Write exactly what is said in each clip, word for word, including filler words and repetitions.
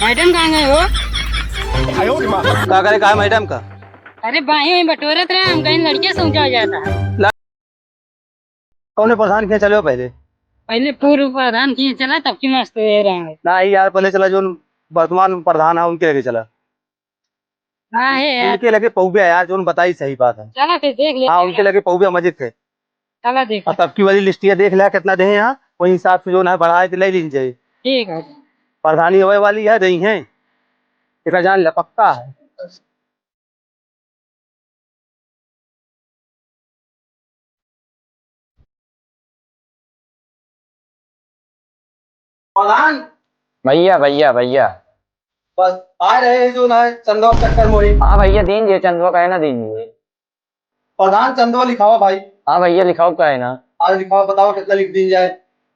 मैडम कहाँ गए हो? का करे, का है मैडम का? अरे, बाही वहीं बटोरत रहे, हम कहीं लड़के से ऊंचा हो जाता है। कौने प्रधान के चलो पहले? पहले पूर्व प्रधान के चला, तब की मस्त हो रहा है। नहीं यार, पहले चला, जो वर्तमान प्रधान है, उनके लगे चला। हाँ, है यार। उनके लगे पौबे यार, जो बताई सही बात है। चला फिर देख ले। हाँ, उनके लगे पौबे मजे थे। चला देख। और तब की वाली लिस्टिया देख लिया, कितना दे हैं यहाँ, वही हिसाब से जो ना बढ़ाए के ले लीन जाए। ठीक है। प्रधानी होए वाली है, रही है, इतना जान ले, पक्का है। प्रधान। भैया, भैया, भैया। बस आ रहे हैं जो ना चंदवा के चक्कर में ही। हाँ भैया, दीन जे चंदवा का है ना, दीन जे। प्रधान चंदवा लिखावा भाई। हाँ भैया, लिखाओ का है ना। आज लिखावा, बताओ कितना लिख दी जाए।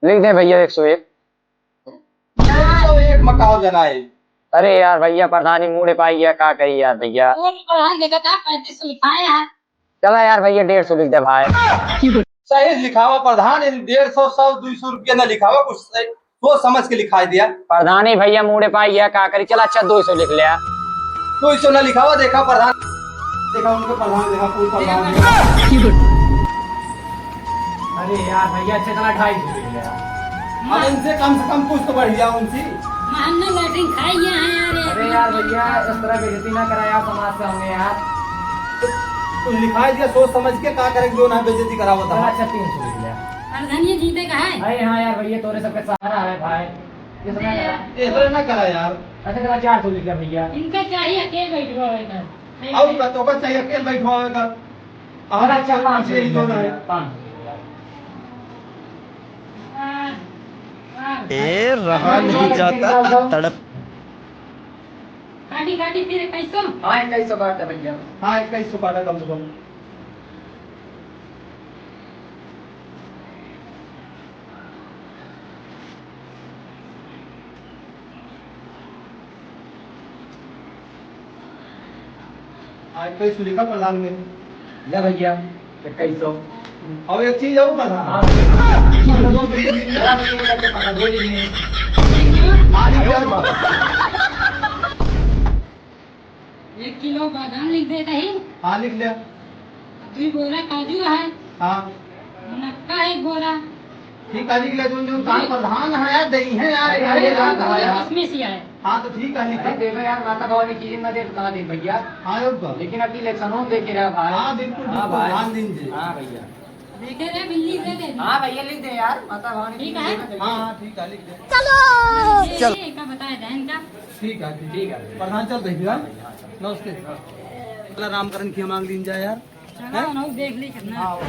लिख दे भैया, एक सौ एक। एक सौ एक मकाओ जना है। अरे यार भैया, प्रधानी मूड़े पाई है, का करी यार भैया। वो प्रधान देखा था, पैंतीस सौ लिखाए हैं। चला यार भैया, डेढ़ सौ लिख दे भाई। सही लिखावा प्रधान, इन डेढ़ सौ, सौ, दुई सौ रुपया ना लिखावा, कुछ सही सोच समझ के लिखाई दिया। प्रधानी भैया मूड़े पाई है, का करी, चला अच्छा दो सौ लिख ले। दो सौ ना लिखावा, देखा प्रधान, देखा उनके प्रधान, देखा पूर्व प्रधान, देखा। अरे यार भैया, अच्छा चला ढाई सौ लिख ले। अब इनसे कम से कम कुछ तो बढ़ जाओ उनसे। हमने लैट्रिन खाई है यार। अरे यार भैया, इस तरह बेइज्जती ना कराया समाज से हमें यार। तो, तो लिखाई दिया सोच समझ के, का करे जो ना बेइज्जती करावत है। अच्छा, तीन सौ लिख ले। प्रधानिया जीते का है? अरे हाँ यार भैया, तोरे सबके सहारा है भाई। ये सब ना करा। ये सब ना करा यार। अच्छा, चला चार सौ लिख ले भैया। इनका चाहिए अकेल बैठवा है इधर। और का तो का चाहिए अकेल बैठवा है का? और अच्छा, पाँच सौ यही लिख ले होना है। भैया, पाँच सौ लिख ले। ए रहा नहीं जाता तड़प। काटी, काटी, फिर इक्कीस सौ। हाँ, इक्कीस सौ काटा भैया। हाँ, इक्कीस सौ काटा कम से कम। हाँ, इक्कीस सौ लिखा प्रधान में। ले भैया, इक्कीस सौ। और एक चीज और प्रधान। हाँ। हाँ, लिख दिया। एक किलो बादाम लिख दे दही। हाँ, लिख ले। दुई बोरा काजू है। हाँ। मुनक्का एक बोरा। ठीक है, लिख ले, जोन, जोन काम प्रधान है यार, दही है यार, अरे, यार, अरे, यार, यार, यार। किसमिस ही है। हाँ, तो ठीक है, लिख अरे, ले। देखो यार, माता भवानी की ना दे, तो कहाँ दे भैया? हाँ, और का? लेकिन अभी इलेक्शन हो, देखे रहा भाई। हाँ, बिल्कुल, हाँ, बिल्कुल, भाई। ध्यान दीजिए। हाँ, भैया। देखे रे, बिल्ली दे दे। हाँ, भैया, लिख दे यार, माता भवानी की ठीक है। दे दे। हाँ, हाँ, ठीक है, लिख दे। चलो। ये, चल। ये, ये का बताया था इनका? ठीक है, ठीक। ठीक है। प्रधान चल रही है। हाँ, भैया, हाँ, चल। नमस्ते। चला रामकरण की मांग लीन जाए यार। चला, हैं? ना देख ली कितना। हाँ।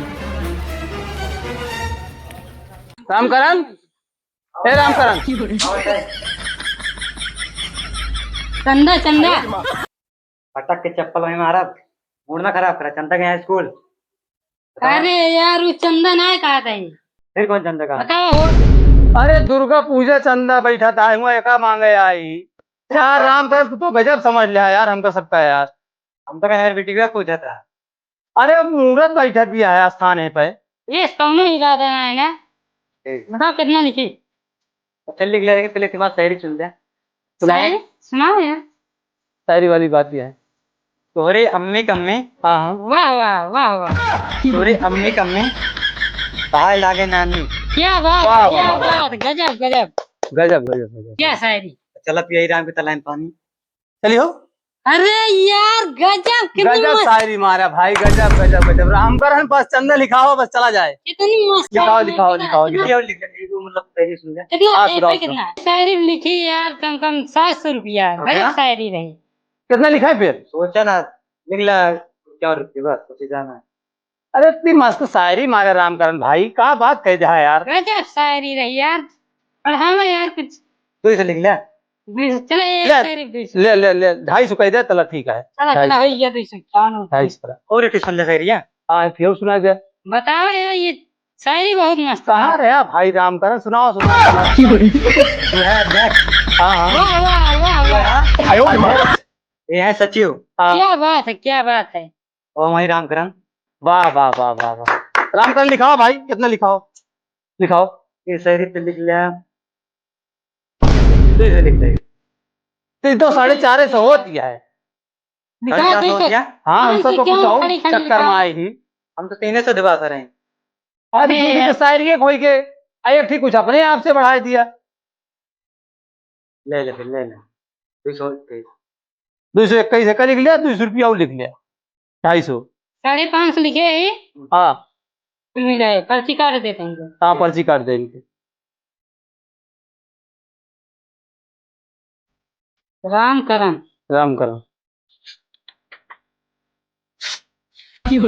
रामकरण, ए रामकरण। चंदा, चंदा। पटक के चप्पल वहीं मारब, मूड ना खराब करा। चंदा के यहाँ स्कूल। बताओ। अरे यार, वो चंदा ना कहा था। फिर कौन चंदा कहा? बताओ। अरे दुर्गा पूजा चंदा बैठा था, हुआ एका मांगे आई। यार रामकरण, तू तो गजब समझ लिया यार, हमका सबका यार। हम तो कहे यार बेटी का पूछा था। अरे, मूरत बैठत भी है स्थान है पे। ये कौनो इरादा ना है ना। ठीक। बताओ कितना लिखी? अच्छा, लिख ले, पहले तुम्हारा शायरी सुन ले। सुनाओ। शायरी? सुनाओ यार। शायरी वाली बात भी है। तोहरे अम्मी कम्मी। हाँ, हाँ। वाह, वाह, वाह, वाह। तोहरे अम्मी कम्मी। भाई लागे नानी। क्या बात, वाह, क्या वाह, वाह। बात, गजब, गजब। गजब, गजब, गजब। क्या शायरी? चला पिया ही राम के तलाइन पानी। चलियो। अरे यार, गजब, कितनी गजब मस्त। शायरी मारा भाई, गजब, गजब, गजब। रामकरण बस चंदा लिखावा, बस चला जाए। कितनी मस्त लिखाओ, शायरी लिखाओ, है। लिखाओ, लिखाओ। ये लिख, ये तो मतलब पहले सुन ले। कितना हाँ, है, सुनाओ, कितना? सुनाओ। शायरी लिखी यार, कम कम सात सौ रुपया। हाँ, गजब हाँ। शायरी रही। कितना लिखा है फिर? सोचा ना, लिख ला, क्या रुपये बस, सोचे जाना। अरे, इतनी मस्त शायरी मारे रामकरण भाई, का बात कह दिया यार। गजब शायरी रही यार, पढ़ावा यार कुछ। दो सौ लिख ले। दो सौ, चलो, एक ले, शायरी दो सौ। ले, ले, ले, ढाई सौ कह दे, चलो, ठीक है। चलो, ढाई सौ। चलो, हो गया दो सौ, चलो। ढाई सौ। और एक ठे सुन ले शायरी, हाँ? हाँ, फिर सुना दे। बताओ यार, ये शायरी बहुत मस्त है। कहाँ रहा भाई रामकरण, सुनाओ, सुनाओ, सुनाओ। तू है, देख। हाँ, हाँ। वाह, वाह, वाह, वाह। आयो रे माँ। ये है सचिव। हाँ। क्या बात है, क्या बात है। और वहीं रामकरण। वाह, वाह, वाह, वाह, वाह। रामकरण लिखाओ भाई, कितना लिखाओ? लिखाओ। ये शायरी पे लिख लिया। दो सौ लिख दे। ये तो साढ़े चार सौ होती है। साढ़े चार सौ होती है? हाँ, हम सब तो कुछ और चक्कर में आए ही। हम तो तीन सौ दिवा रहे हैं। अरे, अरे। तो शायरी एक होई के, आ, एक ठीक कुछ अपने आप से बढ़ाई दिया। ले ले फिर, ले ले। दुई सौ इक्कीस। दुई सौ इक्कीस का लिख लिया, दुई सौ रुपया और लिख लिया। ढाई सौ। साढ़े पाँच सौ लिखे ही। हाँ। मिल जाए, पर्ची काट देते हैं इनको। हाँ, पर्ची काट दे इनके। रामकरण। रामकरण।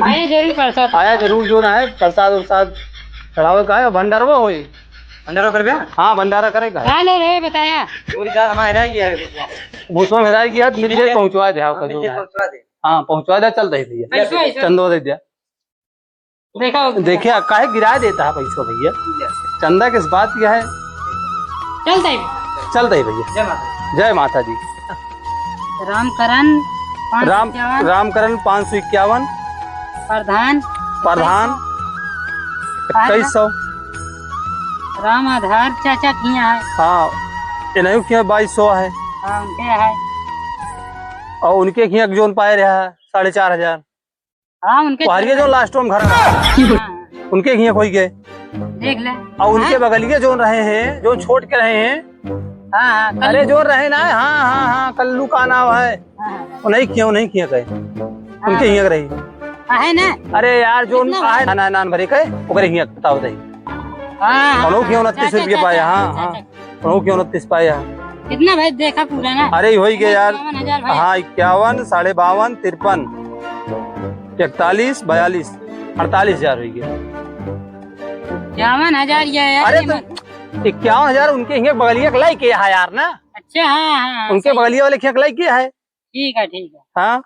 आया जरूर प्रसाद। आया जरूर, जो ना है, प्रसाद उरसाद चढ़ावे का है, भंडारवा होई। भंडारा करबे? हाँ, भंडारा करे का है। का ले रहे बताया? पूरी दाल हमारे रह गया है। भूसवा में रह गया, मिल जाए, पहुँचवा दे, हाँ, हाँ, मिल जाए, पहुँचवा दे। हाँ, पहुँचवा दे, चल रही भैया। ऐसो, ऐसो। चंदो दे दिया। देखा हो। देखिए, काहे गिरा देता है पैसो भैया? चंदा किस बात की है? चलता ही। चलता ही भैया। जय माता। जय माता दी। रामकरण पाँच सौ इक्यावन। रामकरण पाँच सौ इक्यावन। प्रधान। प्रधान। इक्कीस सौ। राम आधार चाचा किया है। हाँ, इन्हीं किया बाईस सौ है। हाँ, उनके है। और उनके किया जोन पाए रहा है साढ़े चार हजार। हाँ, उनके वो हरिये जो last में घर है, हाँ। उनके हियाँ कोई गए। देख ले। और उनके हाँ? बगलिए जो रहे हैं, जो छोट के रहे हैं, हाँ, हाँ, कल अरे जो रहे ना, हाँ, हाँ, हाँ, कल्लू का नाम है, हाँ, हाँ। वो नहीं किया, वो नहीं किया कहे, हाँ। उनके हियाँ के रही। हाँ, है ना? अरे यार, जो कितना है? ना, ना, नान भरे कहे, ओकरे हियाँ बताओ दे। हाँ, हाँ, उन्हों के हाँ, उनतीस रुपये पाए, हाँ, हाँ। उनहू के उनतीस पाए है। कितना भाई देखा पूरा ना? अरे, होई गया यार। इक्यावन हजार भाई। हाँ, इक्यावन, साढ़े बावन, तिरपन, इकतालीस, बयालीस, अड़तालीस हजार होई गया। इक्यावन हजार ये है यार, अरे, ये तो मत। इक्यावन हजार उनके हियाँ बगलिया के लाई के है यार ना। अच्छा, हाँ, हाँ, हाँ, उनके सही। बगलिया वाले के हियाँ के लाई के है। ठीक है, ठीक है। हाँ।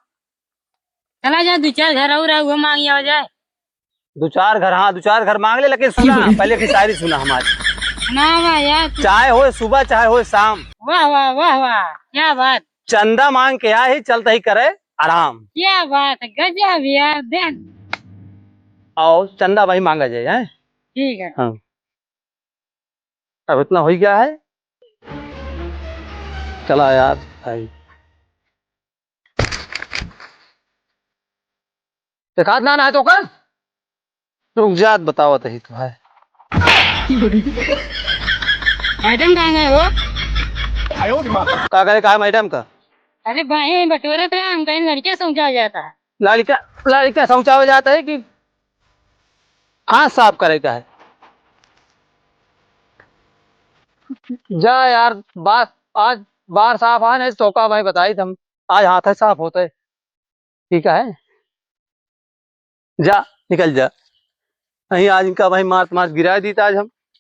चला जाए, दो चार घर और है, वो मांग लिया जाए। दो चार घर, हाँ, दो चार घर मांग ले, लेकिन सुना, पहले की शायरी सुना हमारी। सुनावा यार, तू चाहे होए सुबह, चाहे होए शाम। वाह, वाह, वाह, वाह, क्या बात। चंदा मांग के आए ही, चलता ही करे आराम। क्या बात है, गजब यार, देन। आओ, चंदा भाई मांगा जाए, हैं? ठीक है। हाँ। अब इतना हो ही गया है। चला यार भाई। एक हाथ लाना है तो कर। रुक जात बतावत ही तो है। मैडम कहाँ गए हो? का करे, कहा मैडम का? अरे भाई, बटोरत रहा, हम कहीं लड़के समझा जाता है। लड़का, लड़का समझावा जाता है कि हाथ साफ करे का है। जा यार, बार, आज बार साफ आ नहीं तो का भाई बताई हम, आज हाथ है साफ होता है। ठीक है, जा निकल जा। नहीं, आज इनका भाई मार मार गिरा दी था आज हम।